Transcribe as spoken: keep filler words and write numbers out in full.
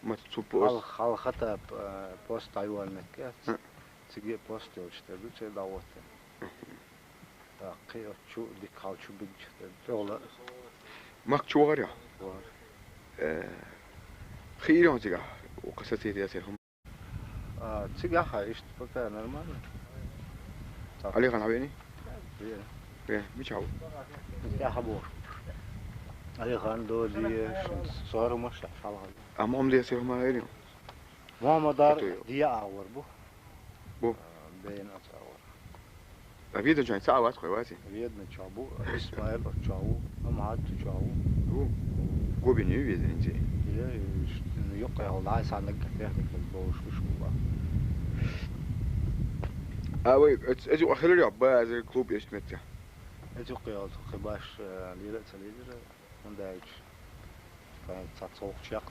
Ма цу Хьал пост. Хьалха тӀа, э, пост дӀайоаллинарг. Хм. Цига пост йолчу тӀе ду, цӀе дӀагӀоттина. ТӀаккха кхин оцу чу дика хьал чу бигчу тӀе ду. ТӀехула Махка чу вахара? вара. Э, хиира хьуна цигахь, укха соцсеть яцара хӀума. А, цигахь а иштта пока нормально. Алихан хьавений? Вера. Ве, мичахь ву? ТӀаьхьа бохуш. Алихан, Доди, шин сорумаш а шалгӀа. А ма хӀума десира хӀума хӀерий? Мухаммадар Кхин ду йо? Диа агӀор бу. Бу. А, Бейна ца агӀор. А Веданчойн ца а вац кхой ваци? Веданча бу, Исмаил ча ву, Амхьад ча ву. Бу. Гобин ю Веданче. Е, юкъа ял дай санаг техника болуш уш бу. А вай, эцу хилар йо, базар клуб эшт метта. Эцу юкъа ял хи баш, э, лира ца лира, хӀунда аьлча. Ца цолх чекх